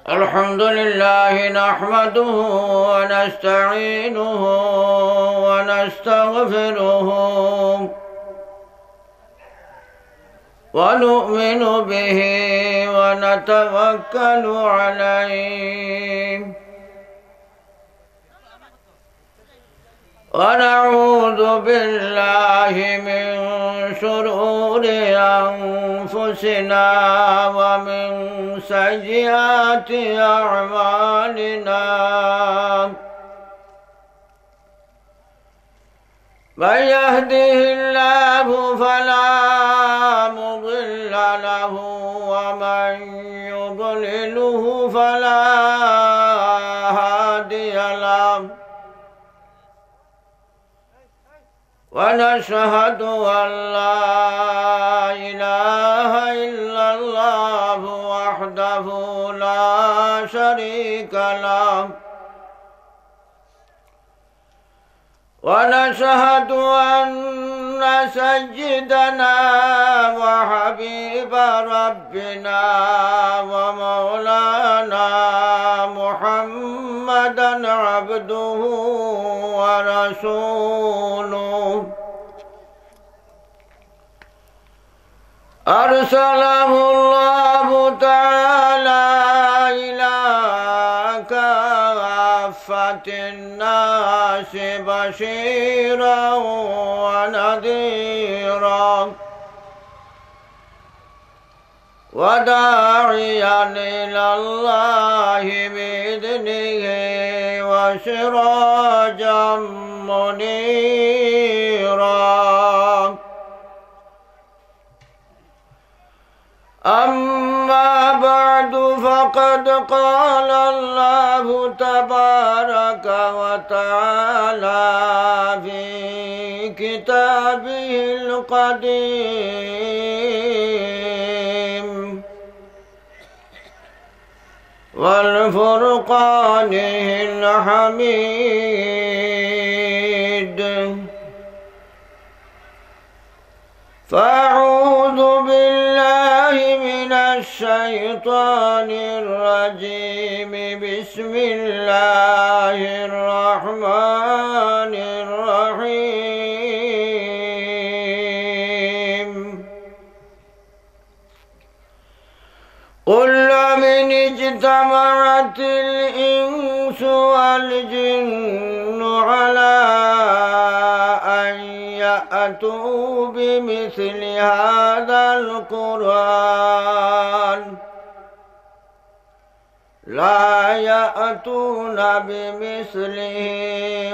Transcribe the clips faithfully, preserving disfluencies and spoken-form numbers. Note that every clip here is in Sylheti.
الحمد لله نحمده ونستعينه ونستغفره ونؤمن به ونتوكل عليه ونعوذ بالله من شرور أنفسنا ومن سيئات أعمالنا. من يهده الله فلا مضل له ومن يضلله فلا هادي له. ونشهد أن لا إله إلا الله وحده لا شريك له. ونشهد أن سيدنا وحبيب ربنا ومولانا محمدا عبده ورسوله. أرسله الله تعالى إلى كافة الناس بشيرا ونذيرا وداعيا إلى الله بإذنه وسراجا منيرا. أما بعد، فقد قال الله تبارك وتعالى في كتابه القديم والفرقان الحميد. فأعوذ بالله من الشيطان الرجيم. بسم الله الرحمن الرحيم. قل لئن اجتمعت الإنس والجن على أن يأتوا بمثل هذا القرآن لا يأتون بمثله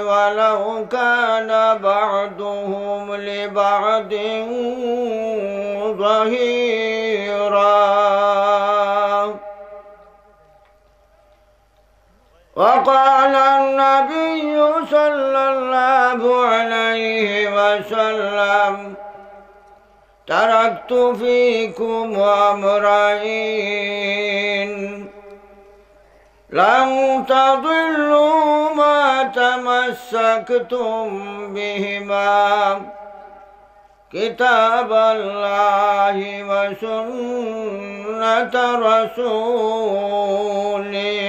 ولو كان بعضهم لبعض ظهيرا. وقال النبي صلى الله عليه وسلم: تركت فيكم أمرين لن تضلوا ما تمسكتم بهما، كتاب الله وسنة رسوله.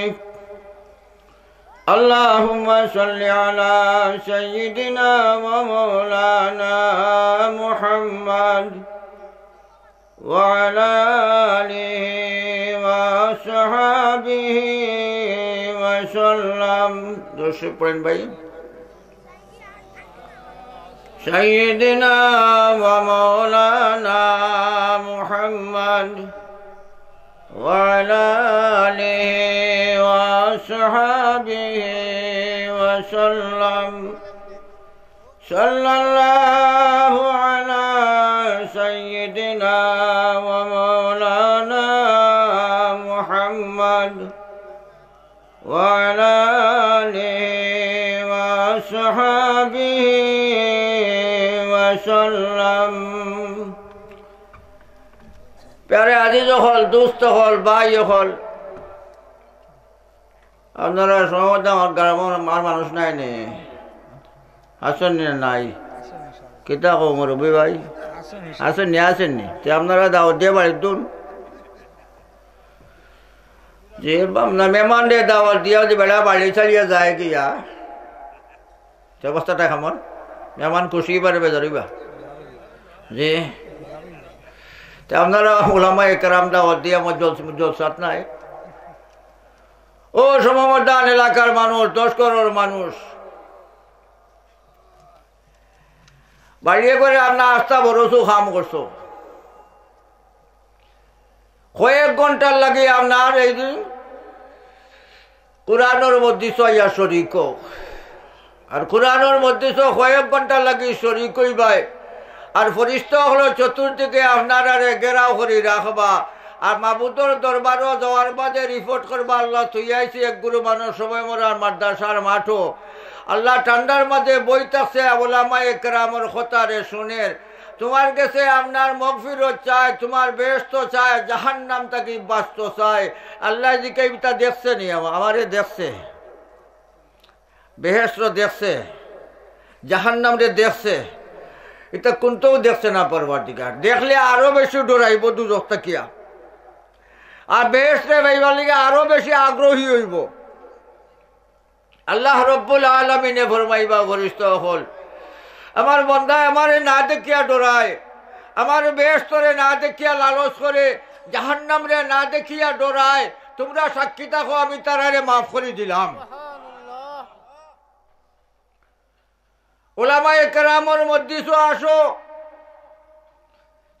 اللهم صل على سيدنا ومولانا محمد وعلى آله وأصحابه وسلم. দরুদ শরীফ পড়েন ভাই। سيدنا ومولانا محمد وعلى آله وأصحابه وسلم. صلى الله على سيدنا ومولانا محمد وعلى آله وأصحابه وسلم. প্যারে আজিজ অকল, দুস্ত অকল, ভাই অকল, আপনারা সমাজে আমার গ্রামর আর মানুষ নাই নি? আছেন নি না নাই? কিতা কও মুরব্বি ভাই? আছেন নি, আছেন নি? তে আপনারা দাওয়াত দিয়া বাড়িত দুন। জি, বা-, না, মেহমানরে দাওয়াত দিয়া যদি বেটা বাড়ি ছাড়িয়া যায় গিয়া, তে অবস্থাটা কেমন? মেহমান খুশি পারে বেজারিবা। জি। তে আপনারা উলামায়ে কেরাম দাওয়াত দিয়া আমার জলস-, জলসাত নাই। ও সমমদান এলাকার মানুষ, দশ করোড় মানুষ। বাড়িয়ে করে আপনার আস্থা ভরসু কাম করছো। কয়েক ঘন্টার লাগি আপনার এই যে কোরআনর মজলিসো আইয়া শরিক অও। আর কোরআনর মজলিসো কয়েক ঘন্টার লাগি শরিক অইবায়। আর ফিরিস্তা অকলে চতুর্দিকে আপনারারে ঘেরাও করি রাখবা। আর মাবুদর দরবারো যাওয়ার বাদে রিপোর্ট করবা, "আল্লাহ, থুইয়া আইছি এক গুরু মানুষ সময় মরার মাদ্রাসার মাঠো।" আল্লাহ ঠান্ডার মাঝে বই থাকছে, ওলামায়ে কেরামর কথারে শুনের। তোমার গেছে আপনার মগফিরত চায়, তোমার বেহেশত চায়, জাহান্নাম থাকি বাঁচতো চায়। আল্লাহ জিকাইবা, "ইতা দেখছে নি আমা-, আমারে দেখছে? বেহেশত দেখছে? জাহান্নামরে দেখছে? ইতা কুনটাও দেখছে না পরওয়ারদিগার। দেখলে আরো বেশি ডরাইবো দুজখ থাকিয়া। আর বেহেশতরে পাইবার লাগি আরো বেশি আগ্রহী অইবো।" আল্লাহ রব্বুল আলামিনে ফরমাইবা, ফিরিস্তা অকল, আমার বন্দায় আমারে না দেখিয়া ডরায়, আমার বেহেশতরে না দেখিয়া লালচ করে, জাহান্নামরে না দেখিয়া ডরায়, তোমরা সাক্ষী থাকো, আমি তারারে মাফ করি দিলাম। ওলামায়ে কেরামর মজলিসো আসো,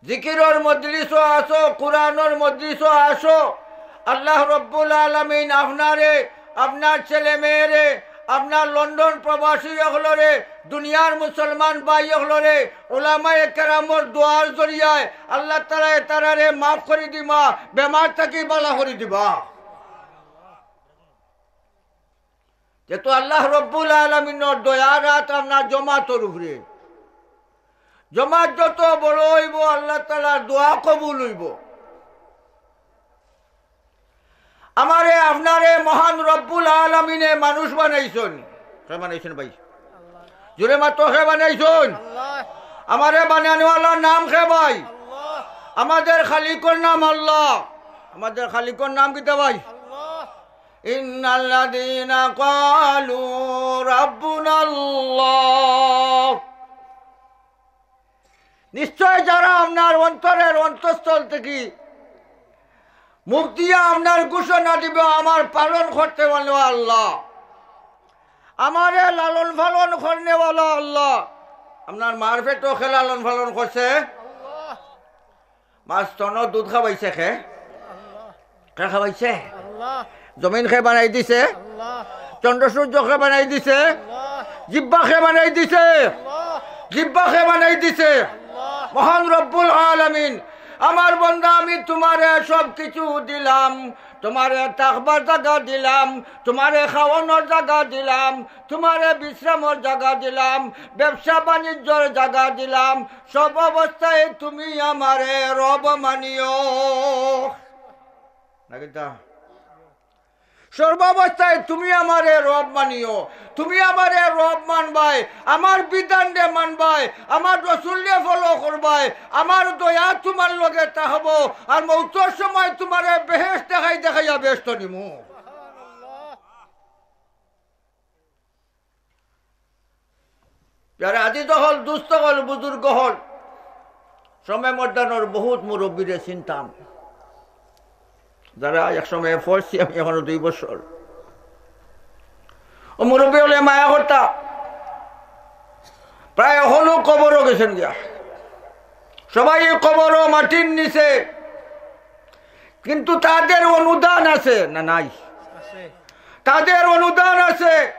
জিকিরর মজলিসো আসো, কোরআনর মজলিসো আসো। আল্লাহ রব্বুল আলামিন আপনারে, আপনার ছেলে মেয়েরে, আপনার লন্ডন প্রবাসী অকলরে, দুনিয়ার মুসলমান ভাই অকলরে, ওলামায়ে কেরামর দোয়ার জরিয়ায় আল্লাহ তাআলায় তারারে মাফ করি দিবা, বেমার থাকি ভালা করি দিবা। যেহেতু আল্লাহ রব্বুল আলামিনর দয়ার হাত আপনার জমাতর উপরে, জমাত যত বড় অইবো, আল্লাহ তাআলার দোয়া কবুল অইবো। আমারে আপনারে মহান রব্বুল আলামিনে মানুষ বানাইছইন। কে বানাইছইন ভাই? জোরে মাতো, কে বানাইছইন? আল্লাহ। আমারে বানানোয়ালার নাম কে ভাই? আল্লাহ। আমাদের খালিকর নাম আল্লাহ। আমাদের খালিকর নাম কিতা ভাই? আল্লাহ। ইন্নাল্লাযীনা ক্বালু রাব্বুনাল্লাহ। নিশ্চয় যারা আপনার অন্তরের অন্তঃস্থল থাকি মুখ দিয়া আপনার ঘোষণা দিবে, "আমার পালন করতে বলো আল্লাহ, আমারে লালন পালন করনেওয়ালা আল্লাহ।" আপনার মার পেটো কে লালন পালন করছে? মা স্তন দুধ খাওয়াইছে কে? কে খাওয়াইছে? আল্লাহ। জমিন কে বানাই দিছে? আল্লাহ। চন্দ্র সূর্য কে বানাই দিছে? আল্লাহ। জিব্বা কে বানাই দিছে? আল্লাহ। জিব্বা কে বানাই দিছে? আল্লাহ। মহান রব্বুল আলামিন, আমার বন্দা, আমি তোমারে সব কিছু দিলাম, তোমারে থাকবার জাগা দিলাম, তোমারে খাওয়ানোর জাগা দিলাম, তোমারে বিশ্রামর জাগা দিলাম, ব্যবসা বাণিজ্যর জাগা দিলাম, সব অবস্থায় তুমি আমারে রব মানিও। না কিতা? সর্বাবস্থায় তুমি আমারে রব মানিও, তুমি আমারে রব মানবায়, আমার বিধানরে মানবায়, আমার রসুলরে ফলো করবায়, আমার দয়া তোমার লগে থাকবো, আর মৌতর সময় তোমারে বেহেশত দেখাই দেখাইয়া বেহেশত নিমু। প্যারা আজিজ অকল, দুস্ত অকল, বুজুর্গ অকল, সময় ময়দানর বহুত মুরব্বীরে চিনতাম, যারা এক সময় পড়ছি আমি, এখনো দুই বছর। ও মুরব্বী অকলে মায়া করতা, প্রায় হকলউ কবরো গেছইন গিয়া, সবাই কবরো মাটির নিচে। কিন্তু তাদের অনুদান আছে না নাই? আছে। তাদের অনুদান আছে,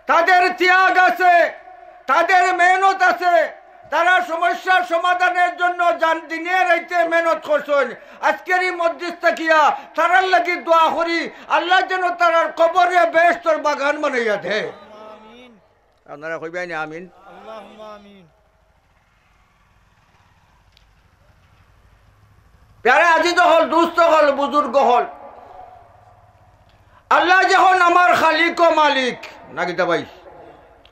তাদের ত্যাগ আছে, তাদের মেহনত আছে। তারা সমস্যার সমাধানের জন্য জান দিনে রাইতে মেহনত করছইন। আজকের এই মজলিস থাকিয়া তারার লাগি দোয়া করি, আল্লাহ যেন তারার কবরে বেহেশতর বাগান বানাইয়া দেয়। আমিন। আপনারা কইবায় নি আমিন? আল্লাহুম্মা আমিন। প্যারা আজিজ অকল, দুস্ত অকল, বুজুর্গ অকল, আল্লাহ যখন আমার খালিক ও মালিক, না কিতা ভাই?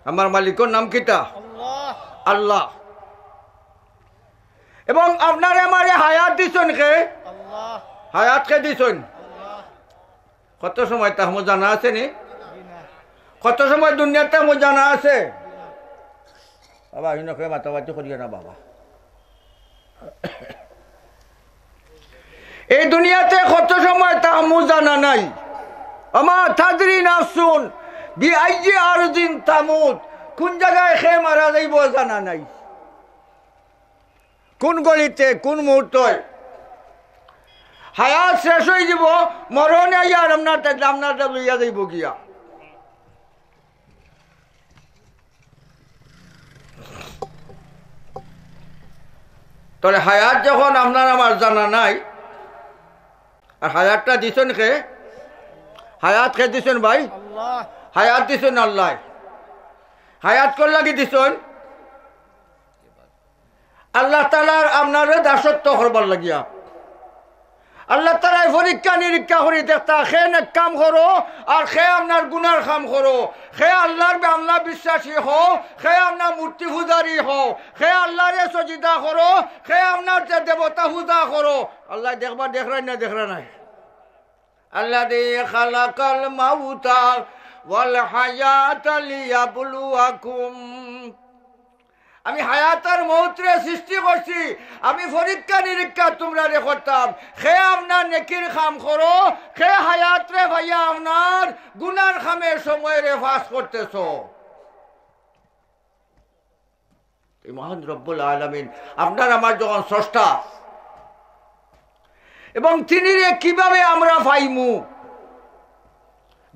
আমার মালিকর নাম কিতা? আল্লাহ। আল্লাহ। এবং আপনারে আমারে হায়াত দিছইন কে? আল্লাহ। হায়াত কে দিছইন? আল্লাহ। কত সময় থাকমু জানা আছে নি? কত সময় দুনিয়াত থাকমু জানা আছে? বাবা, হিনো কেউ মাতামাতি করিও না বাবা। এই দুনিয়াতে কত সময় থাকমু জানা নাই। ওমা তাদরি নাফসুন বিআইয়ি আরদিন তামুত, কোন জাগায় কে মারা যাইবো জানা নাই, কোন গলিতে, কোন মুহূর্তে। হায়াত শেষ অইযিবো, মরণ আইয়া আর আপনার, আপনার লইয়া যাইবো গিয়া। তাইলে হায়াত যখন আপনার আমার জানা নাই, আর হায়াতটা দিছইন কে? হায়াত কে দিছইন ভাই? আল্লাহ। হায়াত দিছইন আল্লায়। হায়াত কার লাগি দিছইন? আল্লাহ তাআলার আপনারে দাসত্ব করবার লাগিয়া। আল্লাহ তাআলায় পরীক্ষা নিরীক্ষা করি দেখতা, কে নেক কাম করো আর কে আপনার গুনার কাম করো, কে আল্লাহর বে-, আল্লাহ বিশ্বাসী হও, কে আপনার মূর্তি পূজারী হও, কে আল্লাহরে সজিদা করো, কে আপনার যে দেবতা পূজা করো। আল্লায় দেখবা, দেখরা না, দেখরা নাই। আল্লাযী খালাকাল মাউতা ওয়াল হায়াতা লিয়াবলুয়াকুম। আমি হায়াত আর মউতরে সৃষ্টি করছি, আমি পরীক্ষা নিরীক্ষা তুমরারে করতাম। কে আপনার নেকির কাম করো, কে হায়াতরে পাইয়া আপনার গুনার কামে সময়রে পাস করতেছো। এই মহান রব্বুল আলামিন আপনার আমার যখন স্রষ্টা, এবং তিনিরে কিভাবে আমরা পাইমু?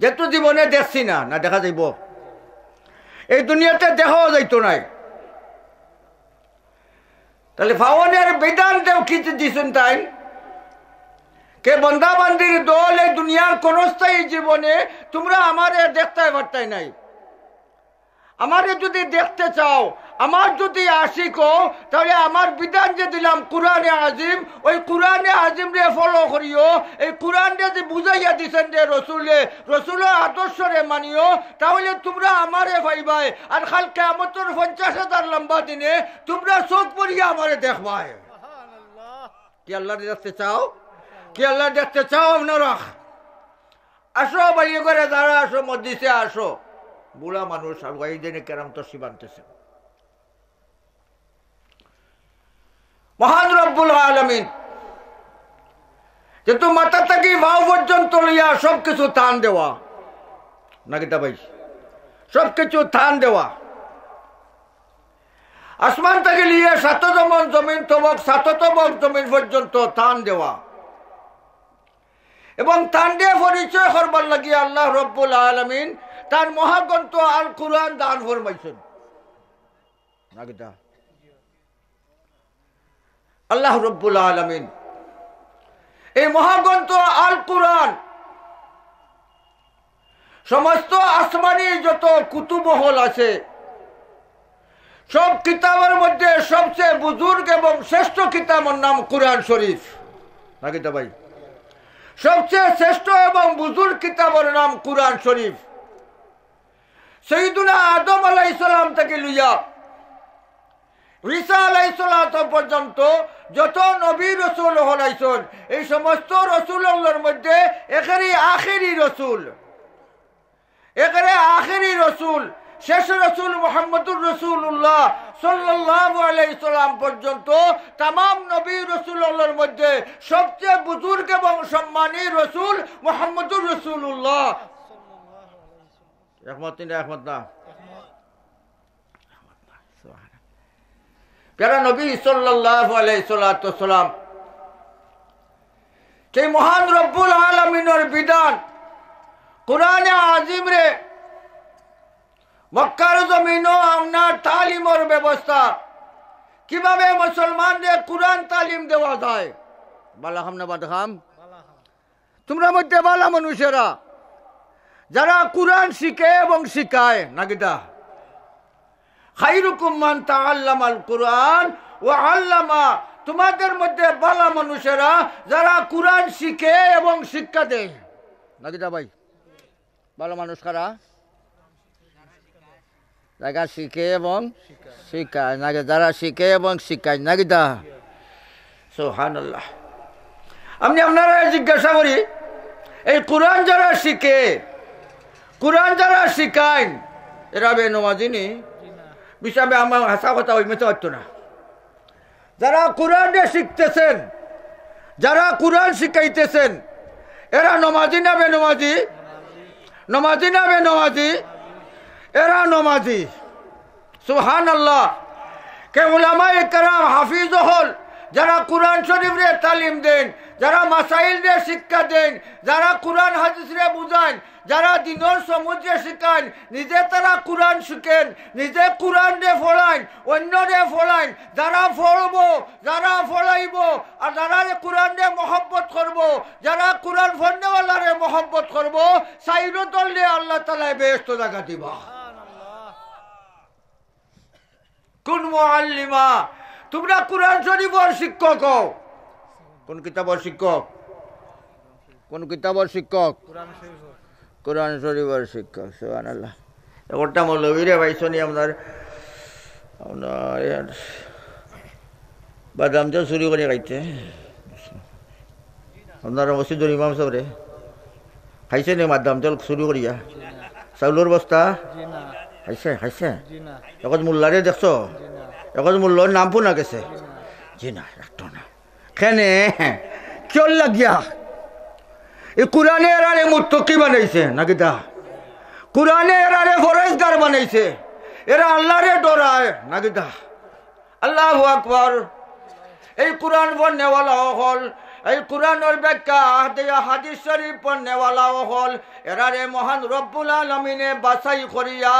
যেহেতু জীবনে দেখছি না, না দেখা যাইবো, এই দুনিয়াতে দেখাও যাইতো নায়। তাইলে পাওনের বিধান দেও কি দিছইন তাইন? কে বন্দা বান্দির দল, এই দুনিয়ার ক্ষণস্থায়ী জীবনে তুমরা আমারে দেখতায় পারতায় নায়। আমারে যুদি দেখতে চাও, আমার যুদি আশিক অও, তাইলে আমার বিধান যে দিলাম কুরআনে আজিম, ওই কুরআনে আজিমরে follow করিও। এই কুরআনরে যে বুঝাইয়া দিছইন যে রসুলে, রসুলর আদর্শরে মানিও, তাইলে তুমরা আমারে পাইবায়। আর কাল কিয়ামতর পঞ্চাশ হাজার লম্বা দিনে তুমরা চউখ ভরিয়া আমারে দেখবায়। কি আল্লারে দেখতে চাও? কি আল্লারে দেখতে চাও আপনারা? আসো, বাড়ি ঘরে যারা আসো, মসজিদে আসো। বুড়া মানুষ, আর ওয়াইদেনে কেরাম তশরিফ আনতেছে। মহান রব্বুল আলামিন, যেহেতু মাথা থাকি পাও পর্যন্ত লইয়া সবকিছু তান দেওয়া, না কিতা ভাই? সবকিছু তান দেওয়া। আসমান থাকি লইয়া সাত আসমান, জমিন তবক, সাত তবক জমিন পর্যন্ত তান দেওয়া। এবং তানরে পরিচয় করবার লাগি আল্লাহ রব্বুল আলামিন তান মহাগ্রন্থ আল কুরআন দান ফরমাইছইন। না কিতা? আল্লাহ রব্বুল আলামিন এই মহাগ্রন্থ আল কুরআন সমস্ত আসমানি যত কুতুবহল আছে, সব কিতাবর মধ্যে সবচেয়ে বুজুর্গ এবং শ্রেষ্ঠ কিতাবর নাম কুরআন শরীফ। না কিতা ভাই? সবচেয়ে শ্রেষ্ঠ এবং বুজুর্গ কিতাবর নাম কুরআন শরীফ। সৈয়দুনা আদম আলাইহিস সালাম থাকি লইয়া ঈসা আলাইহিস সালাম পর্যন্ত যত নবী রসুল অকল আইছইন, এই সমস্ত রসুল অকলর মধ্যে একেবারে আখেরি রসুল, একেবারে আখেরি রসুল, শেষ রসুল মুহাম্মদুর রাসূলুল্লাহ সাল্লাল্লাহু আলাইহি সাল্লাম পর্যন্ত তামাম নবী রসুল অকলর মধ্যে সবচেয়ে বুজুর্গ এবং সম্মানী রসুল মুহাম্মদুর রাসূলুল্লাহ। একমত নি না? একমত না? প্যারা নবী সাল্লাল্লাহু আলাইহি সাল্লাতু ওয়াসসালাম, সেই মহান রব্বুল আলামিনর বিধান, কুরআনে আজিমরে মক্কার জমিনো আপনার তালিমর ব্যবস্থা, কিভাবে মুসলমানরে কুরআন তালিম দেওয়া যায়। বালা কাম না বাদ কাম? তুমরার মধ্যে বালা মানুষেরা যারা কুরআন শিখে এবং শিখায়, না কিতা? খাইরুকুম মান তাআল্লামাল কুরআন ওয়া আল্লামা। তোমাদের মধ্যে বালা মানুষেরা যারা কুরআন শিখে এবং শিক্ষা দেয়, না কিতা ভাই? বালা মানুষ কারা? যারা শিখে এবং শিখায়, না কিতা? যারা শিখে এবং শিখায়, না কিতা? সুবহানাল্লাহ। আমি আপনারারে জিজ্ঞাসা করি, এই কোরআন যারা শিখে, কোরআন যারা শিখাইন, এরা বেনমাজি নি? বিষয়ে আমার হাছা কথা অই, মিছা অইতো না। যারা কোরআনরে শিখতেছেন, যারা কোরআন শিখাইতেছেন, এরা নমাজি না বেনমাজি? নমাজি না বেনমাজি? এরা নমাজি। সুবহানাল্লাহ। কে উলামায়ে কেরাম, হাফিজ অকল, যারা কোরআন শরীফরে তালিম দেন, যারা মাসাইলরে শিক্ষা দেন, যারা কোরআন হাদিসরে বুঝাইন, যারা দ্বীনর সমুজরে শিখাইন, নিজে তারা কোরআন শিখেন, নিজে কোরআনরে পড়াইন, অইন্যরে পড়াইন, যারা পড়বো, যারা পড়াইবো, আর যারা কোরআনরে মহব্বত করবো, যারা কোরআন পড়নেওয়ালারে মহব্বত করবো, চাইরো দলরে আল্লাহ তাআলায় বেহেশতো জাগা দিবা। কুন মুআল্লিমা, তুমরা কোরআন শরীফর শিক্ষক অও। কোন কিতাবর শিক্ষক? কোন কিতাবর শিক্ষক? কোরআন শরীফর শিক্ষক। সুবহানাল্লাহ। একটা মৌলবীরে পাইছো নি আপনার, আপনার ইয়ার বাদাম তেল চুরি করি খাইতে? আপনার মসজিদর ইমাম সাবরে খাইছে নি বাদাম তেল চুরি করিয়া? চাউলর বস্তা? জি না। খাইছে, খাইছে? জি না। একজ মোল্লারে দেখছো? জি না। একজ মোল্লার নাম হুনা গেছে? জি না। জি না, একটু না। কেনে? কিয়র লাগিয়া? ই কোরআনে এরারে মুত্তাকি বানাইছে, না কিতা? কোরআনে এরারে পরহেজগার বানাইছে। এরা আল্লাহরে ডরায়, না কিতা? আল্লাহু আকবার। এই কোরআন পড়নেওয়ালা অকল, এই কোরআনর ব্যাখ্যা দিয়া হাদিস শরীফ পড়নেওয়ালা অকল, এরারে মহান রব্বুল আলামিনে বাছাই করিয়া,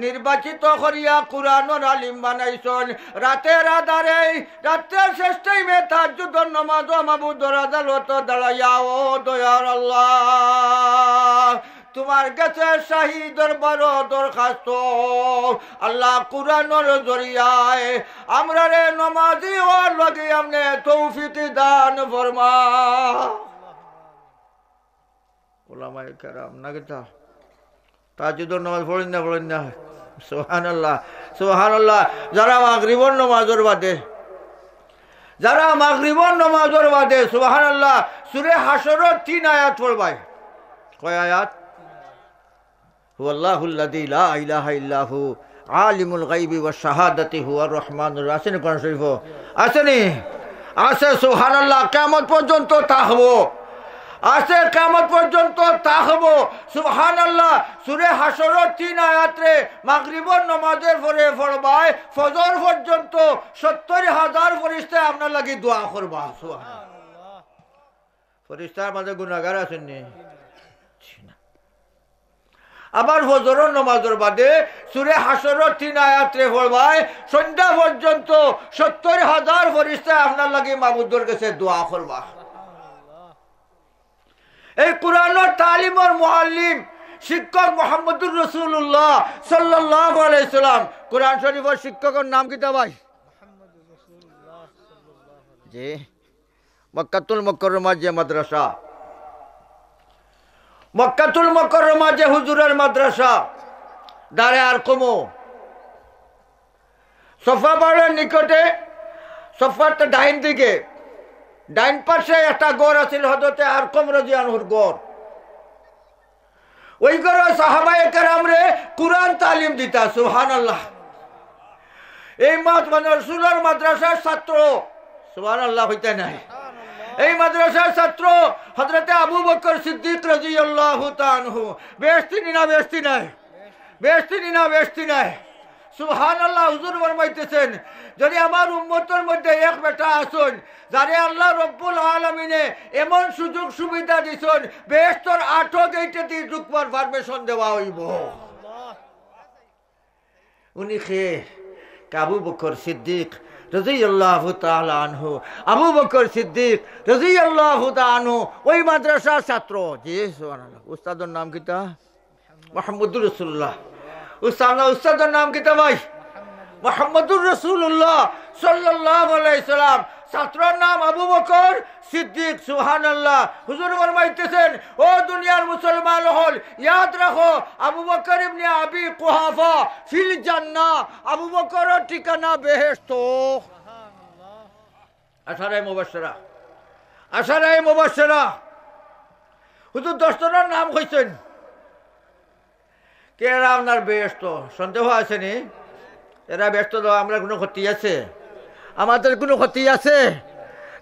নির্বাচিত করিয়া কোরআনর আলিম বানাইছইন। রাতের আধারে, রাতের শেষ টাইমে তাহাজ্জুদর নমাজো মাবুদর আদালতো দাঁড়াইয়া, ও দয়ার আল্লাহ, তুমার গেছে শাহী দরবারো দরখাস্ত, আল্লাহ, কোরআনর জরিয়ায় আমরারে নমাজি অওয়ার লাগি আপনে তৌফিক দান ফরমা। উলামায়ে কেরাম, না কিতা? তাহাজ্জুদর নমাজ পড়ইন না, পড়ইন না? সুবহানাল্লাহ, সুবহানাল্লাহ। যারা মাগরিবর নমাজর বাদে, যারা মাগরিবর নমাজর বাদে, সুবহানাল্লাহ, সূরা হাশরর তিন আয়াত পড়বায়। কয় আয়াত? هو الله الذي لا إله إلا هو عالم الغيب والشهادة هو الرحمن الرحيم। আছে নি কোরআন শরীফো? আছে নি? আছে, সুবহানাল্লাহ, কিয়ামত পর্যন্ত থাকবো। আছে, কিয়ামত পর্যন্ত থাকবো। সুবহানাল্লাহ, সূরা হাশরর তিন আয়াতরে মাগরিবর নমাজর পরে পড়বায়, ফজর পর্যন্ত সত্তর হাজার ফেরেশতায় আপনার লাগি দোয়া করবা। সুবহানাল্লাহ। ফেরেশতার মাঝে গুনাহগার আছইন নি? জি না। আবার ফজরর নমাজর বাদে সূরা হাশরর তিন আয়াতরে পড়বায়, সন্ধ্যা পর্যন্ত সত্তর হাজার ফেরেশতায় আপনার লাগি মাবুদর গেছে দোয়া করবা। এই কোরআনর তালিমর মুআল্লিম, শিক্ষক মুহাম্মদুর রাসূলুল্লাহ সাল্লাল্লাহু আলাইহি সাল্লাম। কোরআন শরীফর শিক্ষকর নাম কিতা ভাই? জি। মক্কাতুল মুকাররমার যে মাদ্রাসা, মক্কাতুল মুকাররমার যে হুজুরর মাদ্রাসা, দারে আরকমো, সফা পাহাড়র নিকটে, সফার ডাইন দিকে, ডাইন পাশে একটা ঘর আছিল হযরতে আরকম রাদিয়াল্লাহু আনহুর ঘর। ওই ঘরো সাহাবায়ে কেরামরে কোরআন তালিম দিতা, সুবহানাল্লাহ। এই মাদ-, মানে রসুলর মাদ্রাসার ছাত্র, সুবহানাল্লাহ কইতা নায়। এই মাদ্রাসার ছাত্র হযরতে আবু বকর সিদ্দিক রাদিয়াল্লাহু তাআলা আনহু। বেহেশতি নি না বেহেশতি নায়? বেহেশতি নি না বেহেশতি নায়? সুবহানাল্লাহ, হুজুর ফরমাইতেছেন, যদি আমার উম্মতর মধ্যে এক বেটা আছইন, যারে আল্লাহ রব্বুল আলামিনে এমন সুযোগ সুবিধা দিছইন, বেহেশতর আটো গেইটেদি ঢুকবার permission দেওয়া অইবো। উনি কে? আবু বকর সিদ্দিক রাদিয়াল্লাহু তাআলা আনহু। আবু বকর সিদ্দিক রাদিয়াল্লাহু তাআলা আনহু ওই মাদ্রাসার ছাত্র। জি, সুবহানাল্লাহ। উস্তাদর নাম কিতা? মুহাম্মদুর রাসূলুল্লাহ। উস্তাদ, উস্তাদর নাম কিতা ভাই? মুহাম্মদুর রাসূলুল্লাহ সাল্লাল্লাহু আলাইহি সাল্লাম। ছাত্রর নাম আবু বকর সিদ্দিক। সুবহানাল্লাহ। হুজুর ফরমাইতেছেন, ও দুনিয়ার মুসলমান অকল, ইয়াদ রাখো, আবু বকর ইবনে আবি কুহাফা ফিল জান্নাহ, আবু বকরর ঠিকানা বেহেশত। আশারায়ে মুবাশশারা, আশারায়ে মুবাশশারা। হুজুর দশ জনর নাম কইছইন। কে এরা আপনার বেহেস্ত? সন্দেহ আছে নি? এরা বেহেস্ত দেওয়া আমরার কুনু ক্ষতি আছে? আমাদের কুনু ক্ষতি আছে?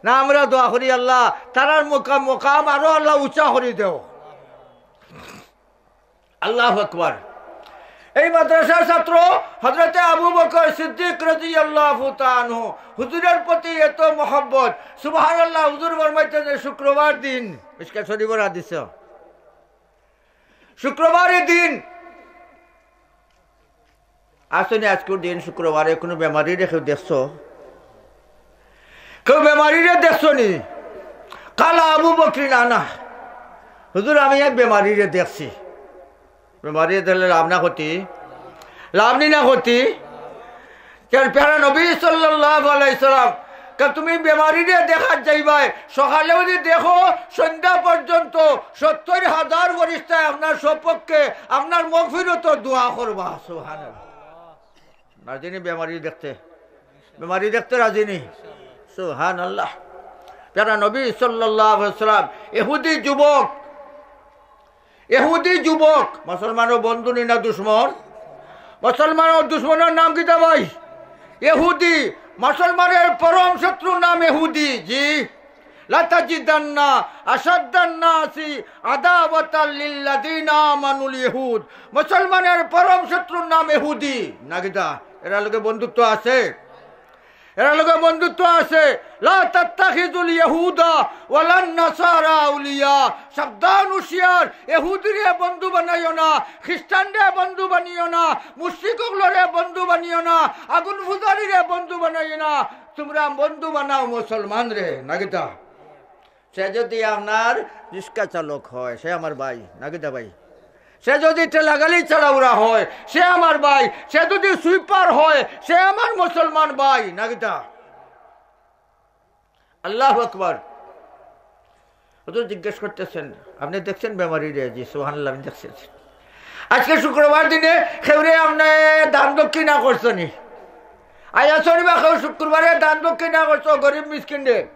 না, আমরা দোয়া করি, "আল্লাহ, তারার মোকা-, মোকাম আরো আল্লাহ উঁচা করি দেও।" আল্লাহু আকবার। এই মাদ্রাসার ছাত্র হযরতে আবু বকর সিদ্দিক রাদিয়াল্লাহু তাআলা আনহু, হুজুরের প্রতি এত মহব্বত। সুবহানাল্লাহ, হুজুর ফরমাইতেন যে শুক্রবার দিন, মিশকাত শরীফর হাদিস, শুক্রবারর দিন, আসনি আজকুর দিন শুক্রবারে কুনু বেমারিরে কেউ দেখছো? কেউ বেমারিরে দেখছো নি? কালা আবু বকরিন আনা, "হুজুর, আমি এক বেমারিরে দেখছি।" বেমারিরে দেখলে লাভ না ক্ষতি? লাভ নি না ক্ষতি? কারণ প্যারা নবী সাল্লাল্লাহু আলাইহি সাল্লাম, কারণ তুমি বেমারিরে দেখাত যাইবায়, সকালে যদি দেখো, সন্ধ্যা পর্যন্ত সত্তর হাজার ফেরেশতায় আপনার সপক্ষে আপনার মাগফিরাতর দোয়া করবা। সুবহানাল্লাহ। রাজি নি বেমারি দেখতে? বেমারি দেখতে রাজি নি? সুবহানাল্লাহ। প্যারা নবী সাল্লাল্লাহু আলাইহি সাল্লাম, ইহুদি যুবক, ইহুদি যুবক, মুসলমানর বন্ধু নি না দুশমন? মুসলমানর দুশমনর নাম কিতা ভাই? ইহুদি। মুসলমানর পরম শত্রুর নাম ইহুদি। জি। লাতাজিদান্না আশাদ্দান নাসি আদাওয়াতাল লিল্লাযিনা আমানুল ইয়াহুদ। মুসলমানর পরম শত্রুর নাম ইহুদি। না কিতা? এরার লগে বন্ধুত্ব আছে? এরার লগে বন্ধুত্ব আছে। লা তাত্তাখিযুল ইয়াহুদা ওয়ালান নাসারা আউলিয়া। সাবধান, হুঁশিয়ার, ইহুদিরে বন্ধু বানাইও না, খ্রিস্টানরে বন্ধু বানিও না, মুশরিক অকলরে বন্ধু বানিও না, আগুন পূজারীরে বন্ধু বানাইও না। তোমরা বন্ধু বানাও মুসলমানরে, না কিতা? সে যদি আপনার রিক্সা চালক হয়, সে আমার ভাই, না কিতা ভাই? সে যদি ঠেলাগাড়ি চালাউরা হয়, সে আমার ভাই। সে যদি সুইপার হয়, সে আমার মুসলমান ভাই, না কিতা? আল্লাহু আকবার। হুজুর জিজ্ঞেস করতেছেন, "আপনি দেখছেন বেমারিরে?" "জি, সুবহানাল্লাহ, আমি দেখছি।" আজকে শুক্রবার দিনে কেউরে আপনি দান দক্ষিণা করছো নি? আইয়া শনিবার কেউ শুক্রবারে দান দক্ষিণা করছো গরিব মিসকিনরে?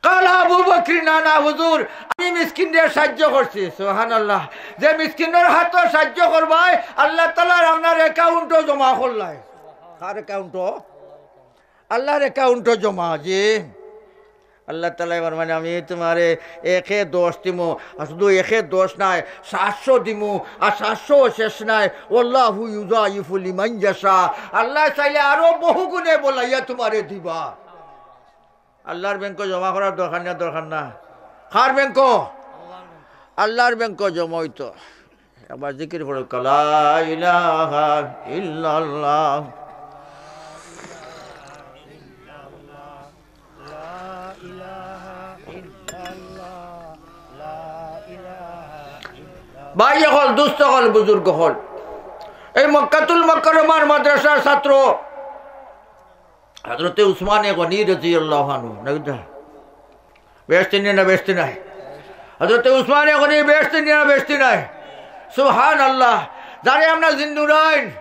কালা আবু বকরিন আনা, "হুজুর, আমি মিসকিনরে সাহায্য করছি।" সুবহানাল্লাহ। যে মিসকিনর হাতো সাহায্য করবায়, আল্লাহ তাআলার আপনার অ্যাকাউন্টো জমা করলায়। কার অ্যাকাউন্টো? আল্লাহর অ্যাকাউন্টো জমা। যে আল্লাহ তাআলায় ফরমাইন, "আমি তুমারে একে দশ দিমু, আর শুধু একে দশ নায়, সাতশো দিমু, আর সাতশো শেষ নায়, ওয়াল্লাহু ইউযাইফু লিমান ইয়াশা।" আল্লাহ চাইলে আরো বহু গুণে বলাইয়া তুমারে দিবা। আল্লাহর ব্যাংকো জমা করার দরকার না, দরকার না? কার ব্যাংকো? আল্লাহর ব্যাংকো জমা অইতো। একবার জিকির পড়ো, লা ইলাহা ইল্লাল্লাহ। ভাই অকল, দোস্ত অকল, বুজুর্গ অকল, এই মক্কাতুল মুকাররমার মাদ্রাসার ছাত্র হযরতে উসমানে গনি রাদিয়াল্লাহু আনহু, না কিতা? বেহেশতি নি না বেহেশতি নায়? হযরতে উসমানে গনি বেহেশতি নি না বেহেশতি নায়? সুবহানাল্লাহ। যারে আমরা জিন্নুরাইন,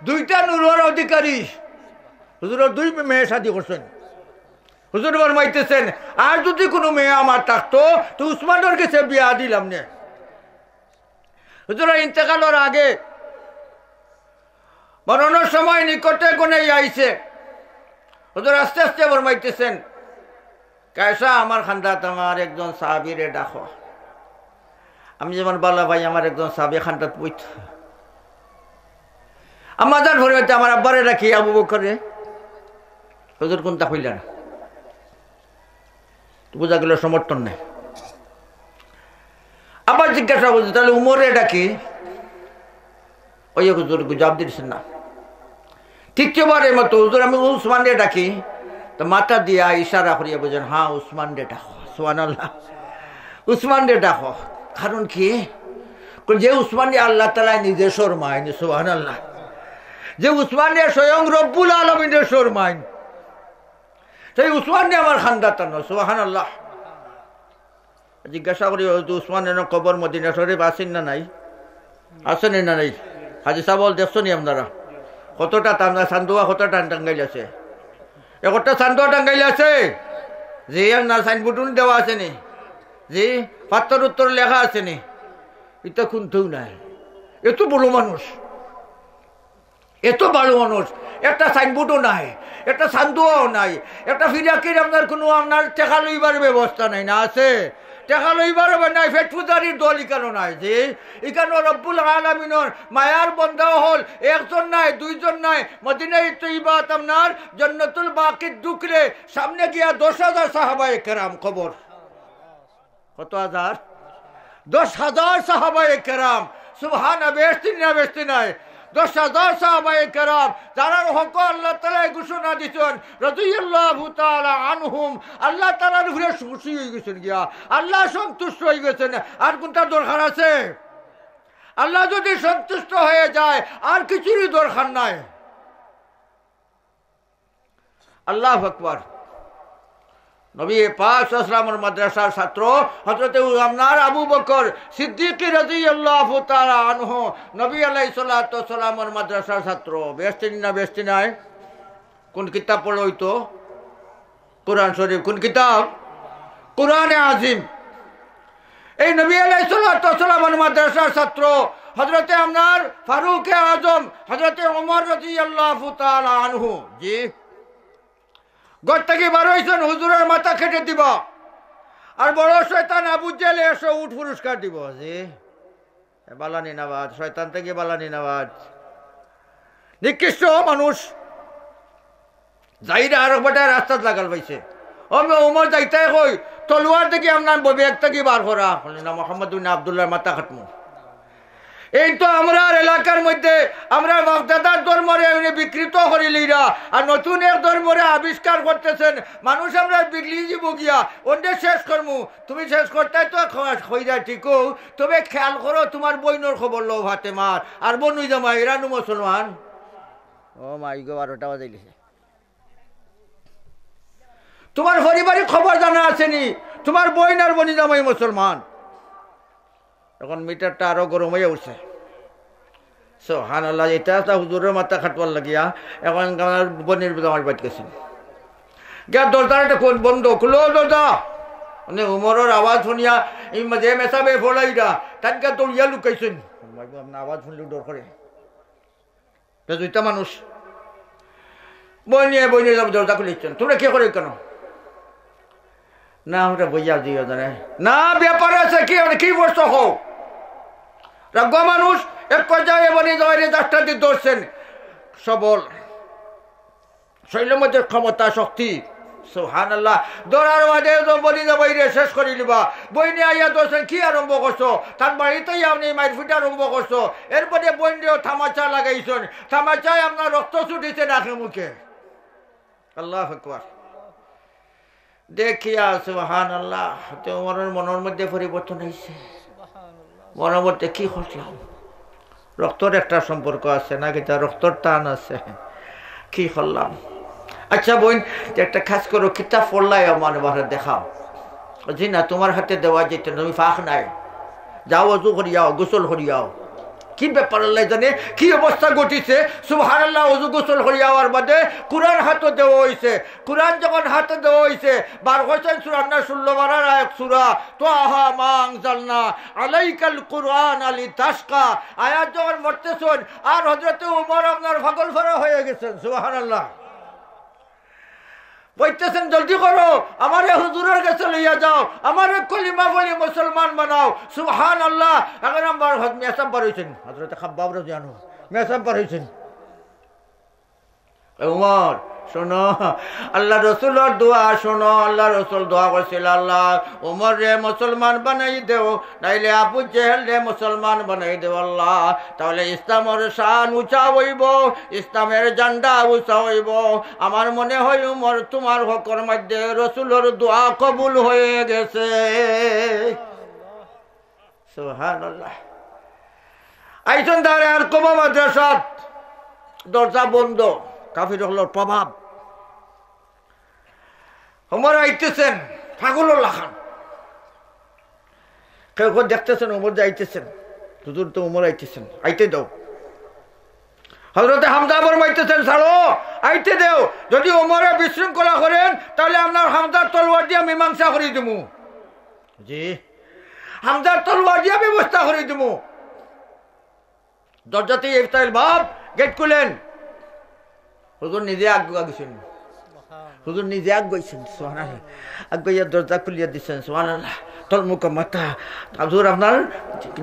দুইটা নূরর অধিকারী, হুজুরর দুই মেয়ে শাদী করছইন। হুজুর ফরমাইতেছেন, "আর যদি কুনু মেয়ে আমার থাকতো, তো উসমানর গেছে বিয়া দিলাম নে।" হুজুরর ইন্তেকালর আগে মরণর সময় নিকটে ঘনাইয়া আইছে। হুজুর আস্তে আস্তে ফরমাইতেছেন, "কায়সা, আমার খান্দাত আমার একজন সাহাবীরে ডাকো।" আমি যেমন বালা ভাই, আমার একজন সাহাবী খান্দাত বইত। আম্মাজান ফরমাইতে, "আমার আব্বারে ডাকি, আবু বকররে।" হুজুর কুনতা কইলা না। তো বুঝা গেল সমর্থন নাই। আবার জিজ্ঞাসা করছে, "তাহলে উমররে ডাকি?" ওই হুজুর জবাব দিচ্ছেন না। তৃতীয়বারের মতো, "হুজুর, আমি উসমানরে ডাকি?" তো মাথা দিয়া ইশারা করিয়া বুঝেন, "হ্যাঁ, উসমানরে ডাকো।" সুবহানাল্লাহ। উসমানরে ডাকো। কারণ কি? যে উসমানরে আল্লাহ তাআলা নিজে শরমাইন, সুবহানাল্লাহ। যে উসমানরে স্বয়ং রব্বুল আলামিনে শরমাইন। সেই উসমানরে আমার খান্দাত আনো, সুবহানাল্লাহ। জিজ্ঞাসা করি, "ও তো উসমান এনে কবর মদিনা শরীফ আছেন না নাই? আছেন না নাই?" হাজি সাহেব বল, "দেখছো নি আপনারা? কতটা টান-, চান্দুয়া কতটা টাঙ্গাইল আছে? এ কতটা চান্দুয়া টাঙ্গাইল আছে?" যে আর না সাইনবোর্ড দেওয়া আছে নি? জি, পাত্তর উত্তর লেখা আছে নি? ইতা কুন্তাউ নাই। এত বড় মানুষ, এত ভালা মানুষ, একটা সাইনবোর্ডও নাই, একটা চান্দুয়াও নাই, একটা ফিরাকির আপনার কুনু আপনার টেকা লইবার ব্যবস্থা নাই, না আছে? টেকা লইবার হবে নাই, পেট পূজারির দল ইকানো নাই। জি, ইকানো রব্বুল আলামিনর মায়ার বন্দা অকল একজন নাই, দুইজন নাই, মদিনায়ে তৈবাত আপনার জন্নতুল বাকির ঢুকলে সামনে গিয়া দশ হাজার সাহাবায়ে কেরাম কবর। কত হাজার? দশ হাজার সাহাবায়ে কেরাম। সুবহান, বেহেশতি না বেহেশতি নায়? দশ হাজার সাহাবায়ে কেরাম, যারার হক আল্লাহ তাআলায় ঘোষণা দিছইন, রাদিয়াল্লাহু তাআলা আনহুম, আল্লাহ তাআলার উপরে খুশি অইগেছইন গিয়া, আল্লাহ সন্তুষ্ট অইগেছইন। আর কুন্তা দরকার আছে? আল্লাহ যদি সন্তুষ্ট হয়ে যায়, আর কিছুরই দরকার নাই। আল্লাহু আকবার। নবী পাক সাল্লাল্লাহু আলাইহি ওয়াসাল্লামর মাদ্রাসার ছাত্র হযরতে আপনার আবু বকর সিদ্দিক রাদিয়াল্লাহু তাআলা আনহু, নবী আলাইহিস সালাতু ওয়াস সালামর মাদ্রাসার ছাত্র। বেহেশতি না বেহেশতি নায়? কোন কিতাব পড়া অইতো? কোরআন শরীফ। কোন কিতাব? কোরআনে আজিম। এই নবী আলাইহিস সালাতু ওয়াস সালামর মাদ্রাসার ছাত্র হযরতে আপনার ফারুকে আজম হযরতে ওমর রাদিয়াল্লাহু তাআলা আনহু, জি, ঘর থাকি বার অইছইন, হুজুরর মাথা কেটে দিবা। আর বড় শয়তান আবু জেলে একশো উট পুরস্কার দিবা। জি, বালা নি না বাদ, শয়তান থাকি বালা নি না বাদ। নিকৃষ্ট মানুষ। যাইরা আরক বেটায় রাস্তাত লাগাল পাইছে। ও মে ওমর যাইতায় কই, তলোয়ার থাকি আপনার ব্যাগ থাকি বার করা। কইলা, না, মোহাম্মদ বিন আব্দুল্লাহর মাথা কাটমু। এইন তো আমরার এলাকার মধ্যে আমরার বাপদাদার ধর্মরে উনি বিকৃত করিলিরা, আর নতুন এক ধর্মরে আবিষ্কার করতেছেন। মানুষ আমরার বিগড়ি যিবো গিয়া, অনরে শেষ করমু। তুমি শেষ করতায় তো খ-, কইরা ঠিকউ, তবে খেয়াল করো তুমার বইনর খবর লও ফাতেমার, আর বনু জামাই এরানু মুসলমান। ও মাই গো, বারোটা বাজাইলিছে। তুমার পারিবারিক খবর জানা আছে নি? তুমার বইন আর বনি জামাই মুসলমান। এখন মিটারটা আরো গরম অইয়া উঠছে। সুবহানাল্লাহ, ইটা আছলা হুজুরর মাথা কাটবার লাগিয়া। এখন আমার বনির জামাই বাইত গেছে। গিয়া দরজার একটা কোন বন্ধ, খুলো দরজা। মানে উমরর আওয়াজ হুনিয়া, এই যে মেসাবে ফলাইরা, তানকা দৌড়িয়া লুকাইছইন। আওয়াজ হুনলে ডর করে। বেজুইতা মানুষ। বইনে, বইনে যাবো, দরজা খুলিছইন। তুমরা কিতা করো কেনে? না, আমরা বইয়া দিও জানে। না, ব্যাপার আছে কি, মানে কি বস্তু হোক? রাগুয়া মানুষ, এক পর্যায়ে বনি জামাইরে ডাকটা দি ধরছইন। সবল। শরীরর মধ্যে ক্ষমতা, শক্তি। সুবহানাল্লাহ। ধরার বাদে তো বনি জামাইরে শেষ করিলিবা। বইনে আইয়া ধরছইন, কি আরম্ভ করছো? তান বাড়িত আইয়া আপনে মাইরপিট আরম্ভ করছো। এরপরে বইনরেও তামাচা লাগাইছইন। তামাচায় আপনার রক্ত ছুটিছে নাকে মুখে। আল্লাহু আকবার। দেখিয়া সুবহানাল্লাহ, তে উমরর মনর মধ্যে পরিবর্তন আইছে। মনর মধ্যে কি করলাম? রক্তর একটা সম্পর্ক আছে না, কিতা রক্তর টান আছে। কি করলাম? আচ্ছা বইন, তে একটা কাজ করো, কিতাব পড়লায় আমার বারে দেখাও। জি না, তুমার হাতে দেওয়া যাইতো না, তুমি পাক নায়। যাও, অজু করিয়াও, গোসল করিয়াও। কি ব্যাপার আল্লায় জানে, কি অবস্থা ঘটিছে। সুবহানাল্লাহ, অজু গোসল করিয়া আওয়ার বাদে কোরআন হাতো দেওয়া অইছে। কোরআন যখন হাতো দেওয়া অইছে, বার করছইন সূরা না ষোলো পারার আয়াত সূরা, তাহা মা আনজালনা আলাইকাল কুরআনা লিতাশকা। আয়াত যখন পড়তেছইন, আর হযরতে উমর আপনার পাগল পারা হয়ে গেছেন। সুবহানাল্লাহ। কইতেছেন, "জলদি করো, আমারে হুজুরর গেছে লইয়া যাও, আমারে কলিমা পড়ি মুসলমান বানাও।" সুবহানাল্লাহ। এখন আমার হজ-, মেসাব বার অইছইন, হযরতে খাব্বাব রাদিয়াল্লাহু আনহু, মেসাব বার অইছইন। এ উমর, শোনো, আল্লাহ রসুলর দোয়া শোনো। আল্লাহ রসুল দোয়া করছিল, "আল্লাহ, উমররে মুসলমান বানাই দেও, নাইলে আবু জেহেলরে মুসলমান বানাই দেও আল্লাহ, তাহলে ইসলামর শান উঁচা অইবো, ইসলামের ঝান্ডা উঁচা অইবো।" আমার মনে হয় উমর তুমার হকর মধ্যে রসুলর দোয়া কবুল হয়ে গেছে। সুবহানাল্লাহ। আইছইন তারা আর কমো মাদ্রাসাত, দরজা বন্ধ, কাফির অকলর প্রভাব। উমর আইতেছেন, পাগলর লাখান। কেউ কেউ দেখতেছেন, উমর যে আইতেছেন, হুজুর তো উমর আইতেছেন, আইতে দাও। হযরতে হামজা ফরমাইতেছেন, "ছাড়ো, আইতে দেও। যদি উমরে বিশৃঙ্খলা করেন, তাহলে আপনার হামজার তলোয়ার দিয়া মীমাংসা করি দিমু।" জি, হামজার তলোয়ার দিয়া ব্যবস্থা করি দিমু। দরজাতে ইফতাহিল বাব, গেট খুলেন। হুজুর নিজে আগুয়া গেছেন, হুজুর নিজে আগুয়াইছেন, সুবহানাল্লাহ। আগুয়াইয়া দরজা খুলিয়া দিছেন, সুবহানাল্লাহ। তলমুখা মাথা, হুজুর আপনার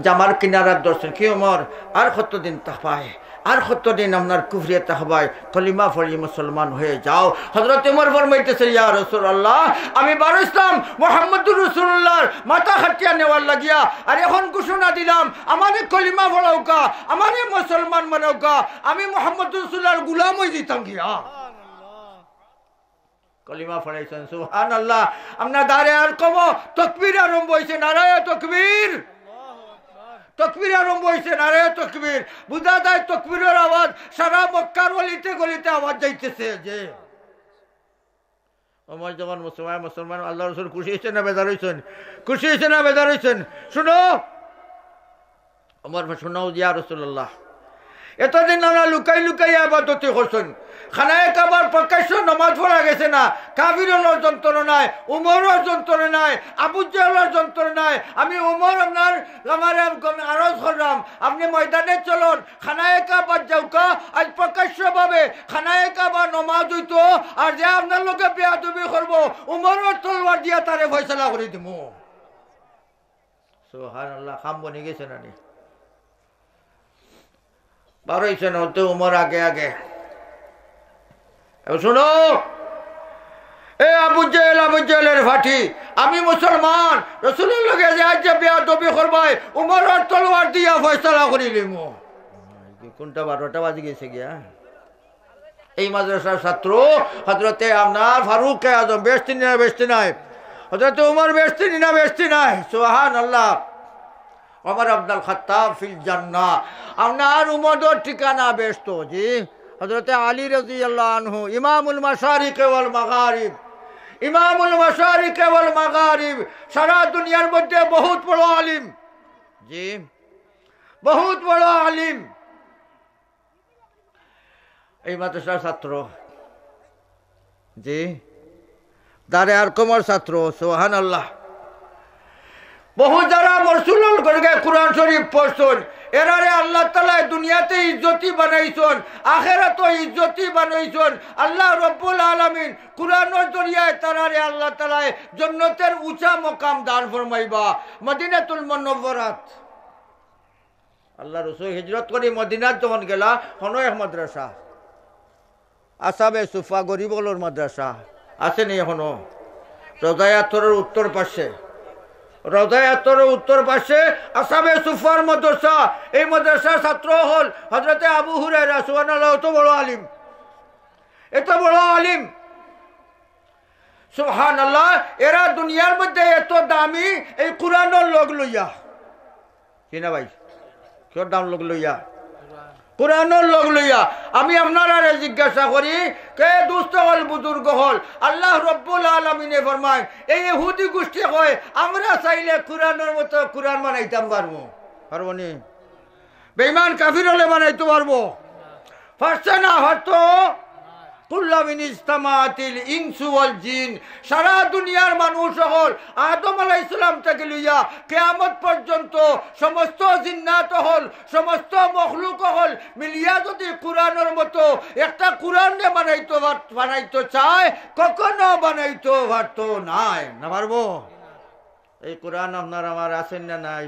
জামার কিনারা ধরছেন, কি ওমর, আর কতদিন থাকবায়? আর কতদিন আপনার কুফরিয়ে থাকবায়? কলিমা পড়ি মুসলমান হয়ে যাও। হযরত ওমর ফরমাইতেছে, ইয়া রাসূলুল্লাহ, আমি বারইছলাম মুহাম্মদুর রাসূলুল্লাহর মাথা কাটিয়া নেওয়ার লাগিয়া, আর এখন ঘোষণা দিলাম, আমারে কলিমা পড়াউক্কা, আমারে মুসলমান বানাউক্কা, আমি মুহাম্মদুর রাসূলুল্লাহর গোলাম হই দিতাম গিয়া। কলিমা পড়াইছেন, সুবহানাল্লাহ। আপনার দারে আরকামো তকবীর আরম্ভ হইছে, নারায়ে তকবীর। তকবীর আরম্ভ হইছে, নারায়ে তকবীর। বুঝা যায় তকবীরের আওয়াজ সারা মক্কার অলিতে গলিতে আওয়াজ যাইতেছে। যে ওমর যখন মুসলমান, মুসলমান, আল্লাহর রাসূল খুশি হইছেন না বেজার হইছেন? খুশি হইছেন না বেজার হইছেন? শুনো, ওমর, শুনো, ইয়া রাসূলুল্লাহ, এতদিন আমরা লুকাই লুকাই ইবাদতি করছেন, খানায়ে কাবার প্রকাশ্য নামাজ পড়া গেছে না, কাফির অকলর যন্ত্রণায়, ওমরর যন্ত্রণায়, আবু জেহেলর যন্ত্রণায়, আমি ওমর আপনার, আমারে আরজ করলাম, আপনি ময়দানে চলুন, খানায়ে কাবাত যাউক্কা, আজ প্রকাশ্যভাবে খানায়ে কাবার নামাজ হইতো, আর যে আপনার লগে বেয়াদবি করবো, ওমরর তলোয়ার দিয়া তারে ফয়সালা করি দিমু। সুবহানাল্লাহ, কাম বনি গেছে না নি? বারইছেন হতে ওমর আগে আগে। এবার শুনো, এ আবু জেহেল, আবু জেহেলর ফাটি, আমি মুসলমান, রাসূলর লগে যে আজ যে বেয়াদবি করবায়, ওমরর তলোয়ার দিয়া ফয়সালা করি লিমু। কোনটা বারোটা বাজি গেছে গিয়া? এই মাদ্রাসার ছাত্র হযরতে আপনার ফারুক আজম বেহেশতি নি না বেহেশতি নায়? হযরতে ওমর বেহেশতি নি না বেহেশতি নায়? সুবহানাল্লাহ। ওমর ইবনুল খাত্তাব ফিল জান্নাহ, আপনার ওমরর ঠিকানা বেহেশত। জি, হযরতে আলী রাদিয়াল্লাহু আনহু, ইমামুল মাশারিক ওয়াল মাগারিব, ইমামুল মাশারিক ওয়াল মাগারিব, সারা দুনিয়ার মধ্যে বহুত বড় আলিম। জি, বহুত বড় আলিম। এই মাদ্রাসার ছাত্র, জি, দারে আরকামর ছাত্র, সুবহানাল্লাহ। বহু যারা রাসূলর ঘরে গিয়া কোরআন শরীফ পড়ছইন, এরারে আল্লাহ তাআলায় দুনিয়াতে ইজ্জতি বানাইছইন, আখেরাতও ইজ্জতি বানাইছইন। আল্লাহ রব্বুল আলামিন কোরআনর জরিয়ায় তারারে আল্লাহ তাআলায় জন্নতর উঁচা মকাম দান ফরমাইবা। মদিনাতুল মুনাওয়ারাত আল্লাহ রসুল হিজরত করি মদিনাত যখন গেলা, হনো এক মাদ্রাসা, আসাবে সুফা গরিব অকলর মাদ্রাসা, আছে নি এখনো? রওজায়ে আতহারর উত্তর পাশে, রওজায়ে আতহারর উত্তর পাশে আসাবে সুফার মাদ্রাসা। এই মাদ্রাসার ছাত্র অকল হযরতে আবু হুরায়রা, সুবহানাল্লাহ, অত বড় আলিম, এত বড় আলিম, সুবহানাল্লাহ। এরা দুনিয়ার মধ্যে এত দামি, এই কোরআনর লগ লইয়া, কি না ভাই? কিয়র দাম লগ লইয়া? কোরআনর লগ লইয়া। আমি আপনারারে জিজ্ঞাসা করি, কে দুস্ত অকল, বুজুর্গ অকল, আল্লাহ রব্বুল আলামিনে ফরমায়, এই ইহুদি গোষ্ঠী কয়, আমরা চাইলে কোরআনর মতো কোরআন বানাইতাম পারবো, পারবো নি? বেঈমান কাফির অকলে বানাইতো পারবো? পারছে না, পারতো? কুল্লা মিন ইজতামাআতিল ইনসু ওয়াল জিন, সারা দুনিয়ার মানুষ অকল, আদম আলাইহিস সালাম থাকি লইয়া কিয়ামত পর্যন্ত সমস্ত জিন্নাত অকল, সমস্ত মখলুক অকল মিলিয়া যদি কোরআনর মতো একটা কোরআনরে বানাইতো পার-, বানাইতো চায়, কখনো বানাইতো পারতো নায়। না পারবো? এই কোরআন আপনার আমার আছে না নাই?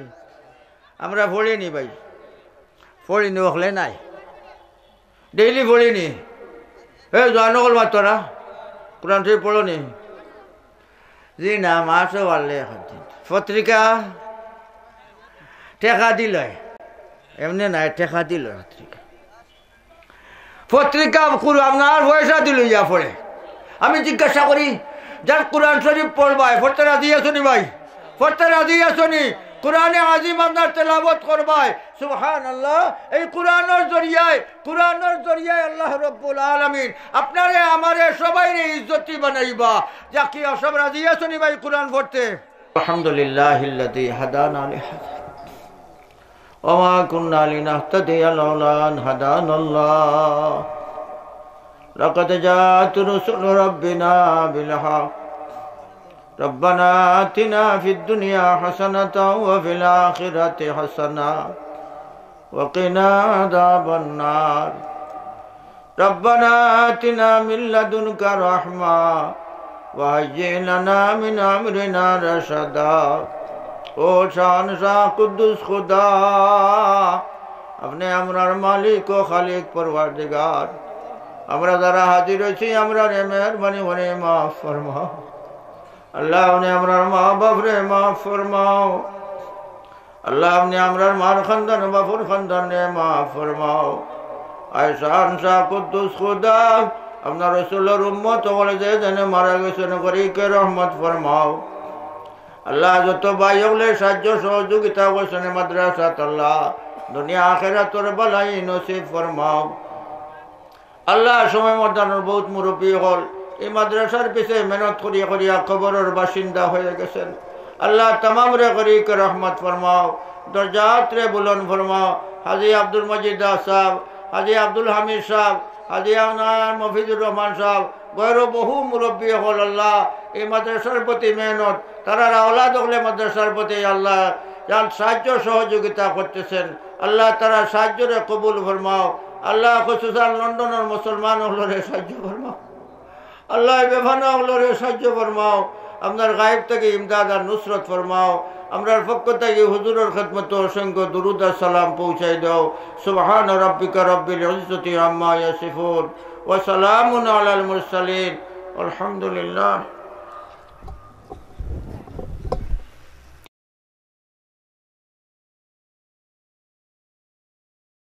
আমরা পড়ি নি ভাই, পড়ি নি, অকলে নাই, ডেইলি পড়ি নি। এই জোয়ান অকল মাতরা, কোরআন শরীফ পড়ো নি? জি না, মাসও পারলে এখন পত্রিকা টেকা দিল, এমনি নাই, টেকা দিল পত্রিকা। পত্রিকা কুরু-, আপনার পয়সা দিল ইয়া পড়ে। আমি জিজ্ঞাসা করি, যার কোরআন শরীফ পড়বায়, পড়তে রাজি আছো নি ভাই? পড়তে রাজি আছো নি? কোরআনে আজিম আপনার তেলাওয়াত করবায়। সুবহানাল্লাহ। এই কোরআনর জরিয়ায়, কোরআনর জরিয়ায় আল্লাহ রব্বুল আলামিন আপনারে, আমারে, সবাইরে ইজ্জতি বানাইবা। যা কি সব রাজি আছো নি ভাই কোরআন পড়তে? আলহামদুলিল্লাহিল্লাযী হাদানা লিহাযা। وما كنا لنهتدي لولا أن هدانا الله. لقد جاءت رسل ربنا بالحق. ربنا آتنا في الدنيا حسنة وفي الآخرة حسنة وقنا عذاب النار. ربنا آتنا من لدنك رحمة وهيئ لنا من أمرنا رشدا. ও শাহানশাহ কুদ্দুস খুদা, আপনে আমরার মালিক ও খালিক পরওয়ারদিগার। আমরা যারা হাজির অইছি, আমরারে মেহেরবানি করি মাফ ফরমাও। আল্লাহ, আপনে আমরার মা বাপরে মাফ ফরমাও। আল্লাহ, আপনে আমরার মার খান্দান, বাপর খান্দানরে মাফ ফরমাও। আয় শাহানশাহ কুদ্দুস খুদা, আপনার রসুলর উম্মত অকলে যে যেনে মারা গেছইন, গরিকে রহমত ফরমাও। আল্লাহ, যত ভাই অকলে সাহায্য সহযোগিতা করছইন মাদ্রাসাত, আল্লাহ, দুনিয়া আখেরাতর ভালাই নসিব ফরমাও। আল্লাহ, সময় ময়দানর বহুত মুরব্বি অকল এই মাদ্রাসার পিছে মেহনত করিয়া করিয়া কবরর বাসিন্দা হয়ে গেছেন। আল্লাহ, তামামরে গরিকে রহমত ফরমাও, দরজাতরে বুলন্দ ফরমাও। হাজী আব্দুল মজিদ দাস সাহেব, হাজী আব্দুল হামিদ সাহেব, হাজী আনার মফিজুর রহমান সাহেব, গয়রো বহু মুরব্বি অকল আল্লাহ, এই মাদ্রাসার প্রতি মেহনত, তারার আওলাদ অকলে মাদ্রাসার প্রতি আল্লাহ, যান সাহায্য সহযোগিতা করতেছেন, আল্লাহ, তারার সাহায্যরে কবুল ফরমাও। আল্লাহ, খুসুসান লন্ডনর মুসলমান অকলরে সাহায্য ফরমাও। আল্লাহ, বেফানা অকলরে সাহায্য ফরমাও। আপনার গায়েব থাকি ইমদাদ আর নুসরত ফরমাও। আমরার পক্ষ থাকি হুজুরর খেদমতো অসংখ্য দুরুদ আর সালাম পৌঁছাই দাও। سبحان ربك رب العزة عما يصفون وسلام على المرسلين والحمد لله.